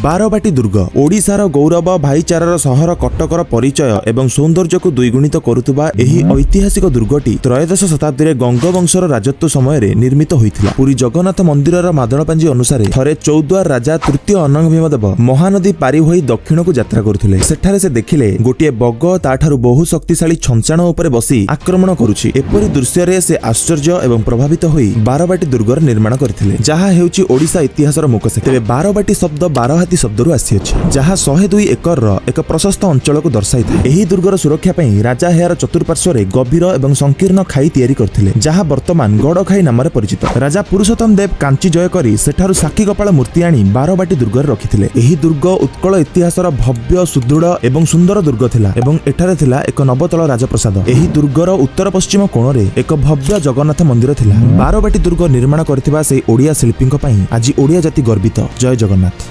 ବାରବାଟୀ ଦୁର୍ଗ ଓଡ଼ିଶାର ଗୌରବ, ଭାଇଚାରାର ସହର କଟକର ପରିଚୟ ଏବଂ ସୌନ୍ଦର୍ଯ୍ୟକୁ ଦ୍ୱିଗୁଣିତ କରୁଥିବା ଏହି ଐତିହାସିକ ଦୁର୍ଗଟି ତ୍ରୟୋଦଶ ଶତାବ୍ଦୀରେ ଗଙ୍ଗବଂଶର ରାଜତ୍ୱ ସମୟରେ ନିର୍ମିତ ହୋଇଥିଲା। ପୁରୀ ଜଗନ୍ନାଥ ମନ୍ଦିରର ମାଦଳପାଞ୍ଜି ଅନୁସାରେ, ଥରେ ଚୌଦ୍ୱାର ରାଜା ତୃତୀୟ ଅନଙ୍ଗଭୀମ ଦେବ ମହାନଦୀ ପାରି ହୋଇ ଦକ୍ଷିଣକୁ ଯାତ୍ରା କରୁଥିଲେ। ସେଠାରେ ସେ ଦେଖିଲେ, ଗୋଟିଏ ବଗ ତାଠାରୁ ବହୁ ଶକ୍ତିଶାଳୀ ଛଞ୍ଚାଣ ଉପରେ ବସି ଆକ୍ରମଣ କରୁଛି। ଏପରି ଦୃଶ୍ୟରେ ସେ ଆଶ୍ଚର୍ଯ୍ୟ ଏବଂ ପ୍ରଭାବିତ ହୋଇ ବାରବାଟୀ ଦୁର୍ଗର ନିର୍ମାଣ କରିଥିଲେ, ଯାହା ହେଉଛି ଓଡ଼ିଶା ଇତିହାସର ମୁଖ। ତେବେ ବାରବାଟୀ ଶବ୍ଦ ବାରହାତୀ ଶବ୍ଦରୁ ଆସିଅଛି, ଯାହା 102 ଏକରର ଏକ ପ୍ରଶସ୍ତ ଅଞ୍ଚଳକୁ ଦର୍ଶାଇଥାଏ। ଏହି ଦୁର୍ଗର ସୁରକ୍ଷା ପାଇଁ ରାଜା ଏହାର ଚତୁଃପାର୍ଶ୍ୱରେ ଗଭୀର ଏବଂ ସଂକୀର୍ଣ୍ଣ ଖାଇ ତିଆରି କରିଥିଲେ, ଯାହା ବର୍ତ୍ତମାନ ଗଡ଼ଖାଇ ନାମରେ ପରିଚିତ। ରାଜା ପୁରୁଷୋତ୍ତମ ଦେବ କାଞ୍ଚି ଜୟ କରି ସେଠାରୁ ସାକ୍ଷୀଗୋପାଳ ମୂର୍ତ୍ତି ଆଣି ବାରବାଟୀ ଦୁର୍ଗରେ ରଖିଥିଲେ। ଏହି ଦୁର୍ଗ ଉତ୍କଳ ଇତିହାସର ଭବ୍ୟ, ସୁଦୃଢ଼ ଏବଂ ସୁନ୍ଦର ଦୁର୍ଗ ଥିଲା ଏବଂ ଏଠାରେ ଥିଲା ଏକ ନବତଳ ରାଜପ୍ରସାଦ। ଏହି ଦୁର୍ଗର ଉତ୍ତର ପଶ୍ଚିମ କୋଣରେ ଏକ ଭବ୍ୟ ଜଗନ୍ନାଥ ମନ୍ଦିର ଥିଲା। ବାରବାଟୀ ଦୁର୍ଗ ନିର୍ମାଣ କରିଥିବା ସେହି ଓଡ଼ିଆ ଶିଳ୍ପୀଙ୍କ ପାଇଁ ଆଜି ଓଡ଼ିଆ ଜାତି ଗର୍ବିତ। ଜୟ ଜଗନ୍ନାଥ।